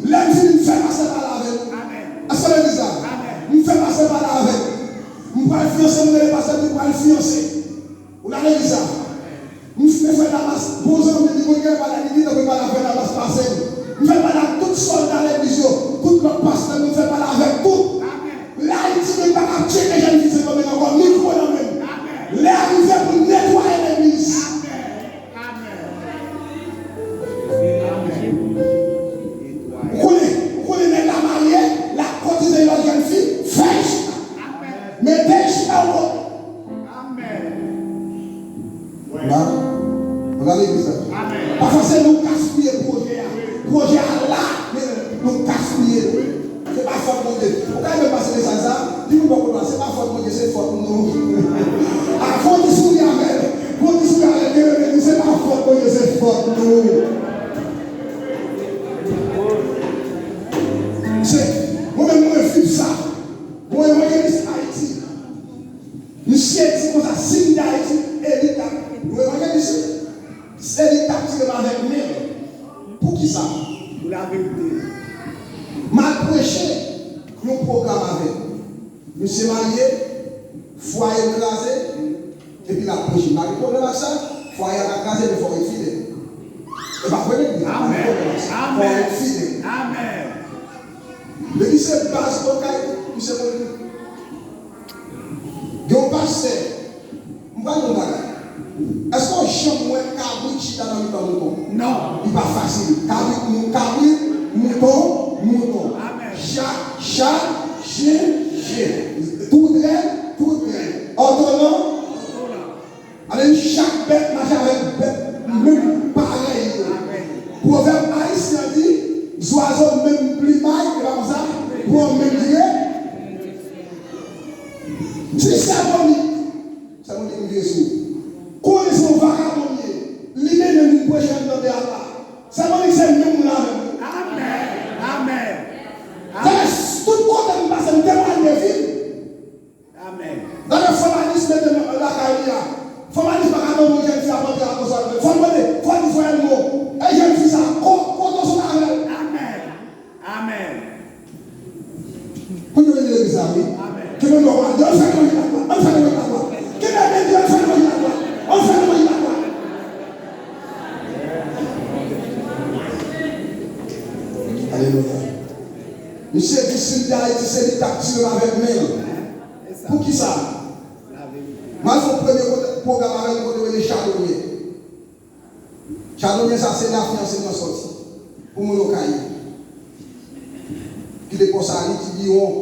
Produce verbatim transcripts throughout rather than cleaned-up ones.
Lè m fini, m fè pastè pale avè l. Èske w nan legliz la? M fè pastè pale avè l. M pral fiyanse, m rele pastè, m di m pral fiyanse. Ou nan legliz la? M fè frè Damas, bon zanmi, li konn gen pale, li di, tankou pale avè Damas pase m. M fè pale ak tout sòlda legliz yo, tout lòt pastè, m fè pale avèk tout. Lè Ayiti menm pa ka tcheke jèn fi Sendomeng ankò, mikwo nan men m. Lè a rive pou n netwaye legliz. Ou konnen, ou konnen nèg la marye, l ap kotize yon lòt jèn fi, fè chita. Mete chita ou. Ba, ou nan legliz la. Pafwa se nou gaspiye pwojè a. Pwojè a la, men nou gaspiye l. Se pa fòt Bondye. Ou ka menm pase mesaj sa, di moun bò kote w a, se pa fòt Bondye, se fòt nou. A, fò w di souri avè l. Fò w di souri avè l, ke l di, se pa fòt Bondye, se fòt nou. Se, mwen menm, mwen viv sa. Mwen evanjelis Ayiti. Misye di konsa, si m te Ayiti, elit ap, yon evanjelis, elit ap tire m avèk men l. Poukisa? Pou laverite. M al preche yon pwogram avè l. Misye marye, fwaye l kraze, epi l ap preche. M pa gen pwoblèm ak sa. Fwaye a ka kraze, men fò w ret fidèl. E pa vre, men, m pa gen pwoblèm ak sa. Fò w ret fidèl. Depi se baz okay, misye konn. Gen yon pastè, m pral di yon bagay. Èske w janm wè kabrit chita nan mitan mouton? Non. Li pa fasil. Kabrit, mou-, kabrit, mouton, mouton. Chat, chat, chen, chen. Toutren, toutren. Òtolan, òtolan. Alelouya, chak bèt mache avèk bèt menm parèy yo. Pwovèb ayisyen an di, zwazo menm plimay, e pa konsa, pran menm vire. Ti Sèmonik, Sèmonik m vire sou ou. Konnen se yon vagabon li ye. Li mennen m vin preche anndan teyat la. Sèmonik se menm moun avè m. Amèn. Amèn. Sa fè tout kote m pase, m temwanye de vi m. Amèn. Gade fòmalis mete nan lakay li a. Fòmalis pa ka mande yon jèn fi ap antre a konsa. Fò l mande, fò l di fò l mo. E jèn fi sa, ko-, kote w sot avè l? Amèn. Amèn. Pou yo vini legliz la, wi. Amèn. Ke mwen mwen di, ann fè levanjil la glwa, ann fè levanjil la glwa. Ke mwen di, ann fè levanjil la glwa, ann fè levanjil la glwa. Alelouya. Misye di si l te Ayiti, se li k t ap tire m avèk men l. Poukisa? M al fè yon premye kote, pwogram avè l kote yo rele Chadonyè. Chadonyè sa se la fiyanse m nan sòti pou moun Okay yo. Kite Pòsali, ti Biwon,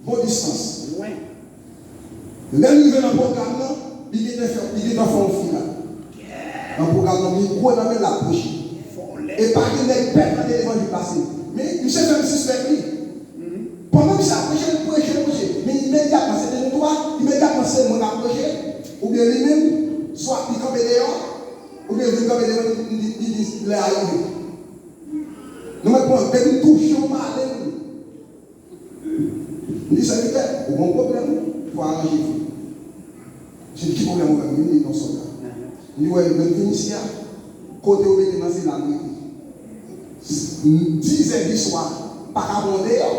bon distans. Lè l rive nan pwogram nan, li gentan fè, li gentan fè yon fila. Nan pwogram nan, mikwo nan men l, l ap preche. E pa gen nèg pèp nan levanjil pase. Men, misye fè m sispèk li. Pandan misye ap preche, l preche, l preche. Men imedyatman, se te nou twa, imedyatman se mwen k ap preche, oubyen li menm, swa li kanpe deyò, oubyen li kanpe deyò, li, li, li di lè a rive. Nou mèt pran, depi m touche yon malen, m di sèvitè, ou gen yon pwoblèm, wi, fò aranje tou. Misye di ki pwoblèm ou gen? M di non sòlda. M di wè, menm vin isi a, kote yo mete m nan se la m rete. Dizè di swa, pa ka pran deyò.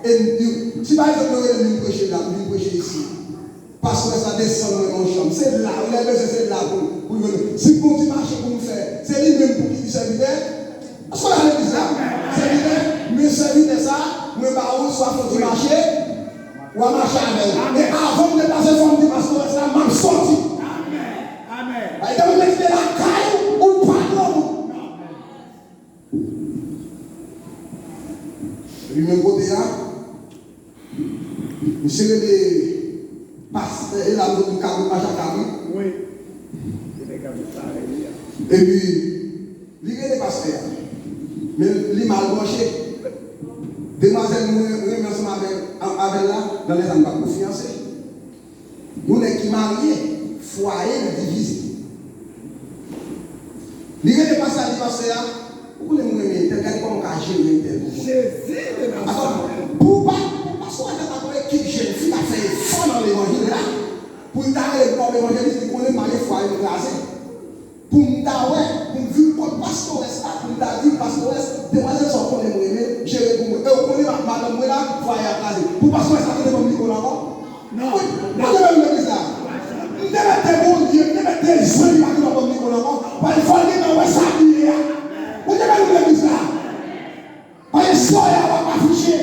E m di, si pa egzanp yo rele m vin preche la, m vin preche isi. Pastè sa desann mwen nan yon chanm. Se la, lè l bezwen se la pou, pou l vini. Si gon ti mache pou m fè, se li menm pou ki di sèvitè. Èske w nan legliz la? Sèvitè, men sèvitè sa, mwen ba ou swa fon ti mache, w a mache avè l. E avan m deplase fò m di pastè sa, m ap sòti. Amèn. Amèn. Ay, te mwen te kite lakay ou, ou pa granmoun. Epi menm kote a, misye rele pastè, e la m di kabrit mache ak kabrit. Wi. Se te kabrit parèy li a. Epi, li rele pastè a. Men li mal branche. Demwazèl mwen renmen ansanm avè, avè l la, nan lè sa m pa t ko fiyanse. Yon nèg ki marye, fwaye l divize. Li rele pastè a, di pastè a, ou konnen m renmen entèl, gade kòman w ka jere entèl pou mwen. Jezi de Nazarèt. Atò, pou pa, pou pastè a ta konn ekip jèn fi k ap fè efò nan levanjil la, pou l ta rele m kòm evanjelis, li konnen m marye, fwaye m kraze. Pou m ta wè, pou m vin kot pastores la, pou m ta di pastores, demwazèl sa w konnen mwen Mwen la, fwaye a kraze. Pou pastè sa kote ban m mikwo la ankò? Non. Wi, mwen te menm legliz la. M te mèt te Bondye, m te mèt te jwenn li pa te ban m mikwo la ankò. Paske fò l gentan wè sa m ye a. Mwen te menm legliz la. Paske soyè a w ap afiche.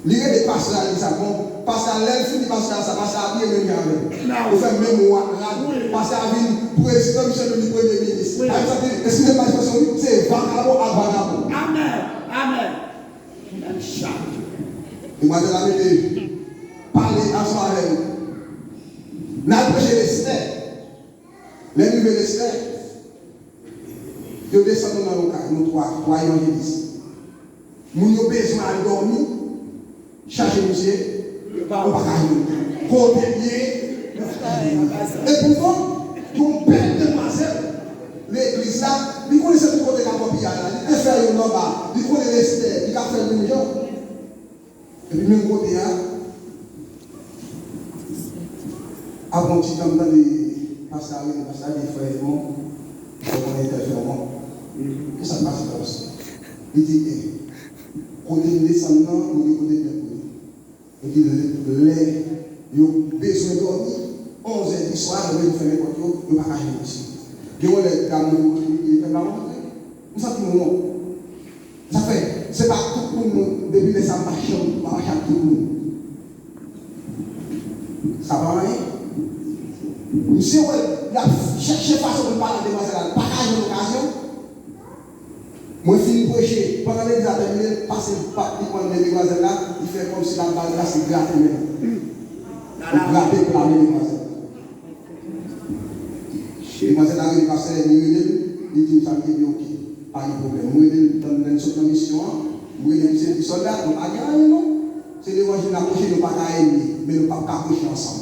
Li rele pastè a, li di sa, bon, pastè a, lè l fini, pastè a sa, pastè a abiye menm jan avè m. Yo fè menm rad, pastè a vin prezidan, misye vin premye minis. Sa vle di, eskize m pa ekspresyon, wi, se vakabon ak vakabon. Amèn, amèn. Menm chat. Demwazèl la mete pale ansanm avè m. N al preche Lestè. Lè n rive Lestè, yo desann nou nan yon kay, nou twa, twa evanjelis. Moun yo bezwen al dòmi, chache misye, yo pa ka jwenn li. Kote l ye, yo pa ka jwenn li. Epoutan, yon bèl demwazèl legliz la, li konnen se tout kote k ap pran piyay la. Li te fè yo anba, li konnen Lestè, li ka fè l menm jan. Epi menm kote a, apre yon ti tan, m tande pastè a rele, pastè a di, "Frè Edmond, ou konnen tèl fè yon mò." Kisa k pase, frè pastè? Li di, "E, kote m desann nan, mwen gen kote m mèt mwen." Epi lè, lè yo bezwen dòmi, onzè di swa, yo bezwen fèmen pòt yo, yo pa ka jwenn misye. Gen yon lè dam nan vin kote m, li fè ba mwen antre. M santi m wont. Sa fè, se pa tout moun, depi lè sa m pa janm, m pa mache ak tout moun. Sa pa anyen. Misye wè, l ap chèche fason pou l pale ak demwazèl la, l pa ka jwenn okazyon. Mwen fin preche, pandan legliz la tèmine, l pase bat li pran men demwazèl la, li fè kòmsi l ap ba l gras, li grate men l. Li grate pla men demwazèl la. Demwazèl la rele pastè, li rele m, li di m sa, m di, "Ebyen, oke, pa gen pwoblèm." M rele l, tann lè m sot nan misyon an, m rele misye, m di, "Sòlda, nou pa gen anyen non. Se levanjil n ap preche, nou pa ka enmi, men nou p ap ka preche ansanm."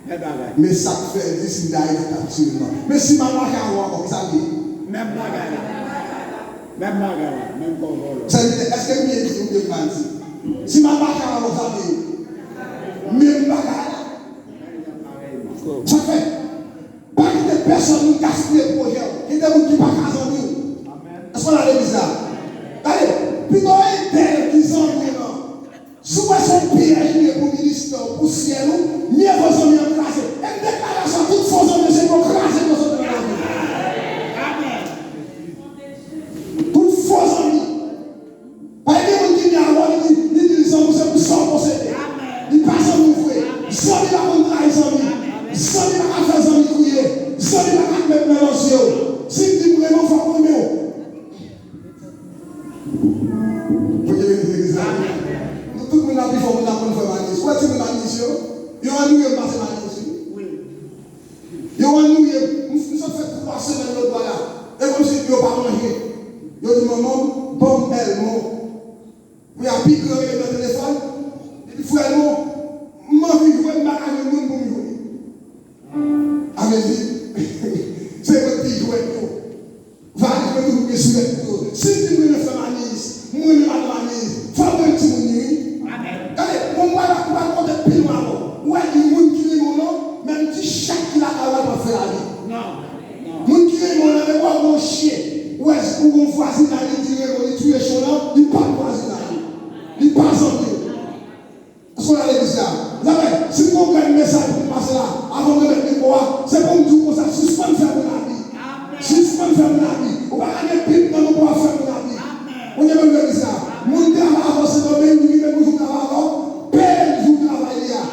Men bagay. Men sa k fè l di, "Si m t Ayiti, t ap tiye m nan." Men si m al mache avè w ankò, kisa l ye? Menm bagay la. Menm bagay la. Menm kòkòlò. Sèvitè, èske m byen di oubyen m mal di? Si m al mache avè w, sa l ye? Menm bagay la. Sa k fè, pa kite pèsonn moun gaspiye pwojè w. Kite moun ki pa ka zanmi w. Èske w nan legliz la? Gade, pito ede ki zanmi w nan. Si w wè se yon pyèj li ye pou ministè w, pou syèl ou, mye vo zanmi an kraze. E m deklare sa, tout fo zanmi se pou yo kraze pou yo soti nan lavi w. Tout fo zanmi. Pa gen moun ki vin avè w, li di, li di l zanmi w se pou sa w posede. Li pa zanmi w vre. Zanmi pa konn trayi zanmi. Zanmi pa ka fè zanmi kriye. Zanmi pa ka met men nan zye w. Si m di m renmen w, fò m renmen w. Bondye beni legliz la. Nou tout moun nan pi fò moun nan konn fè manis. Ou wè timoun manis yo? Yo annuiye m pase manis, wi. Yo annuiye m. M, m sot fè twa semèn lòt bò la. E kòmsi yo pa manje. Yo di, "Manman m, ban m Elmon." Kounye a pi gran rele m nan telefòn. Li di, "Frè Elmon, m anvi jwe, m pa ka jwenn moun pou m jwe." Sa vle di, se mwen ki jwèt yo. Valiz mwen toujou gen silèt pou yo. Si m di m renmen fè manis, m renmen madan manis, fò m renmen timoun li, wi. Amèn. Gade, mwen, m pral, m pral konte pi lwen ankò. Ou wè, gen moun ki renmen w non, menm ti chat ki lakay ou a, l p ap fè lavi. Non. Non. Moun ki renmen w nan, men w ap gon chyen. Ou wè, ou gon vwazinay, li di renmen w, li touye chen w lan, li pa vwazinay ou. Li pa zanmi w. Èske w nan legliz la? Zanmi, si m gon grenn mesaj pou m pase la, avan m remèt mikwo a, se pou m di w konsa, sispann fè moun abi. Sispann fè moun abi. Ou pa ka gen Bib nan men w pou w ap fè moun abi. Ou gen menm legliz la. Moun travay avè w Sendomeng, li menm jou travay avè w, peye l jou travay li a.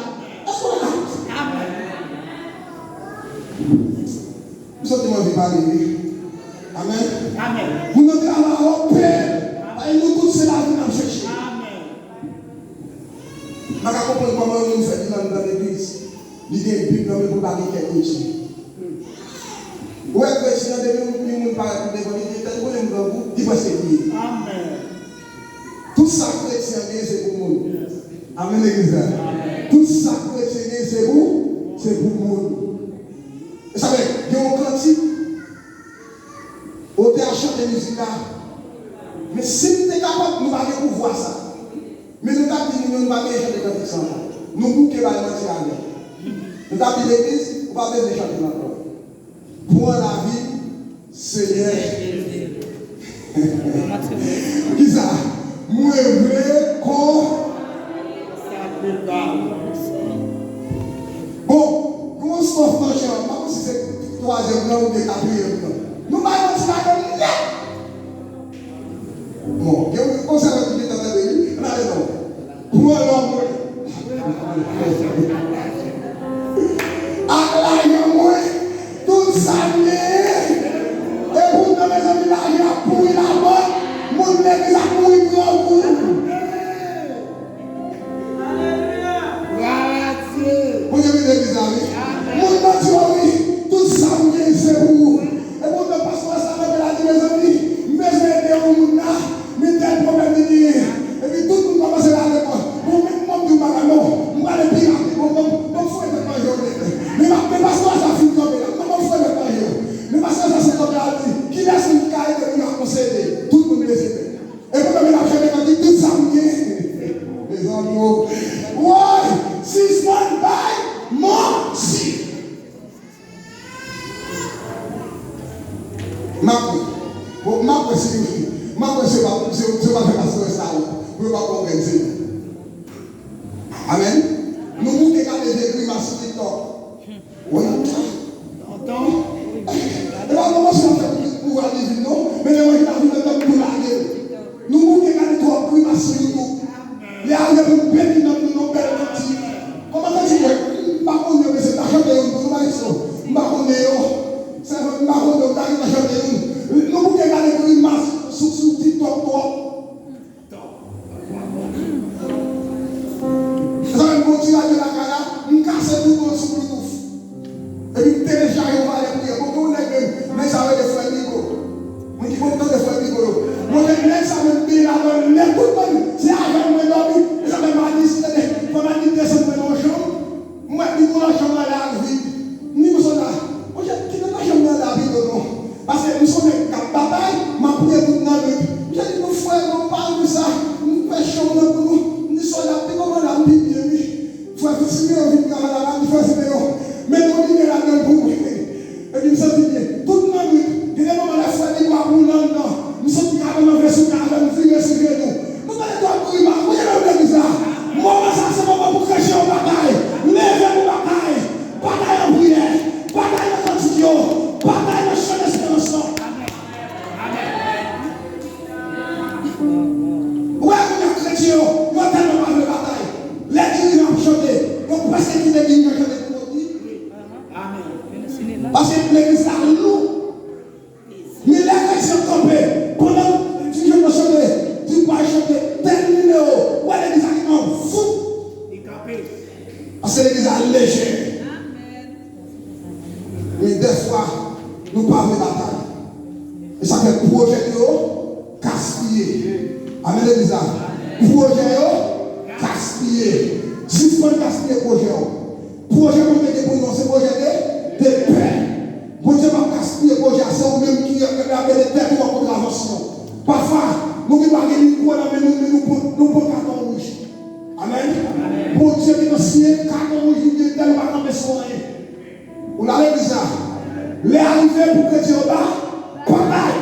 Èske w nan legliz? M santi m anvi pale, wi. Amèn. Amèn. Moun nan travay avè w, peye l. Paske nou tout se lavi n ap chèche. Amèn. M pa ka konprann kòman yon moun fè vin anndan legliz, li gen Bib nan men l pou l pa gen kè kretyen. Ou wè kretyen an, depi yon moun parèt pou devan li, li di, "Tèt konnen m grangou," li prèske kriye. Amèn. Tout sa kretyen an genyen, se pou moun. Amèn, legliz la. Tout sa kretyen genyen, se pou, se pou moun. E sa fè, gen yon kantik, otè a chante mizik la. Men si m te kapab, nou pa gen pouvwa sa. Men nou t ap di moun yo, nou pa bezwen chante kantik sa ankò. Nou bouke bay manti avè l. Nou t ap di legliz, ou pa bezwen chante l ankò. Pran lavi m, Senyè. Kisa? Mwen vle kon. Bon, nou sòf nan chan an, pa konn si se twazyèm nan oubyen katriyèm nan. Nou bay manti ladan l nèt. Bon, gen yon konsèy ki gentan tande, wi. Ann ale non. Pran lò mwen. Ak lajan mwen, tout sa m genyen. E poutan, mezanmi, lajan ap pouri labank, moun legliz ap mouri grangou. Bondye beni legliz la, wi. Moun nan di yo, wi, tout sa m genyen se pou ou. E poutan pastè sa kanpe la di, mezanmi, m bezwen ede yon moun la, men tèl pwoblèm li genyen. Epi tout moun kòmanse rale kò. Bon, men mwen m di w bagay non, m prale pi rapid. Bon, bon, bon, fouye tèt manje w nèt. Men m ap, men pastè sa fin kanpe la. Bon, bon, fouye tèt manje w. Men pastè sa se kanpe la di, kilès ki ka ede pou m konseye? Tout moun leve men. E pou mwen, m ap chante kantik tout sa m gen. Mezanmi, o. Woy, sispann bay manti. M ap, bon, m ap wè si, m ap wè si yo pa, si yo, si yo pa fè pastè sa ou, pou yo pa pran grenn Senyè. Amèn. Nou bouke gade vye grimas sou TikTok. Wi. Tonton. E pa pwomosyon fè pou pouvwa divin non, men lè mwen vin avèk mwen pou lage. Nou bouke gade twòp grimas sou YouTube. Lè a rive pou nou beni nanm nou yon bèl kantik. Kòman kantik yo? M pa konnen, men se ta chante youn pou nou, maestro. M pa konnen yo. Sèvant, m pa konnen yo, ta rive chante youn. Nou bouke gade grimas sou, sou TikTok twòp. Sa fè m gon ti radyo lakay la, m kase bouton sou Bluetooth. Epi m telechaje yon valè priyè. Bon, gen yon nèg menm, nèg sa rele Frè Bigo. Mwen ki konn tande Frè Bigo yo. Mwen gen nèg sa menm te ladan l nèt tout mwen, se avè l mwen dòmi. E sa fè m a di, si tande, fò m a di desann mwen nan yon chanm. M wè Bigo nan chanm nan la vid. M di konsa la, monchè, kite nan chanm nan la Bigo non. Paske m se yon nèg k ap batay, m ap priye tout nan nwit. Misye di, "Non, frè, non, pa anvi sa. M fè chanm nan pou nou." M di, "Sòlda, pi kòman la, m pi byen, wi." Frè Simeyon vin travay la, m di, "Frè Simeyon, mete yon limyè ladan l pou mwen." Epi m santi byen. Tout nan nwit, gen de moman lè frè Bib ap woule anndan, m santi kabann nan vle souke avè m, m vire sou jenou. Nou tande twòp grimas, kote nan legliz la? Moman sa se moman pou kretyen yo batay. Leve pou batay. Batay an priyè. Batay nan kantik yo. Batay nan chan desperans lan. Ou wè kounye a kretyen yo, yo tèlman pa vle batay. Lè dirijan ap chante, yo prèske kite dirijan chante pou yo di. Paske legliz la lou. Men lè kretyen kanpe, pandan dirijan nan chante, di w pral chante tèl nimewo, ou wè legliz la gentan fou. Paske legliz la lejè. Men dèfwa, nou pa vle batay. E sa fè pwojè nou yo gaspiye. Amèn, legliz la. Pwojè yo gaspiye. Sispann gaspiye pwojè yo. Pwojè Bondye gen pou nou, se pwojè de, de pè. Bondye p ap gaspiye pwojè a, se ou menm ki ap mete tèt ou an kontravansyon. Pafwa, nou gen dwa gen mikwo nan men nou, men nou pran, nou pran katon wouj. Amèn. Bondye gentan siyen katon wouj li, li tèlman pa kanpe sou anyen. Ou la legliz la. Lè a rive pou kretyen yo ba, batay.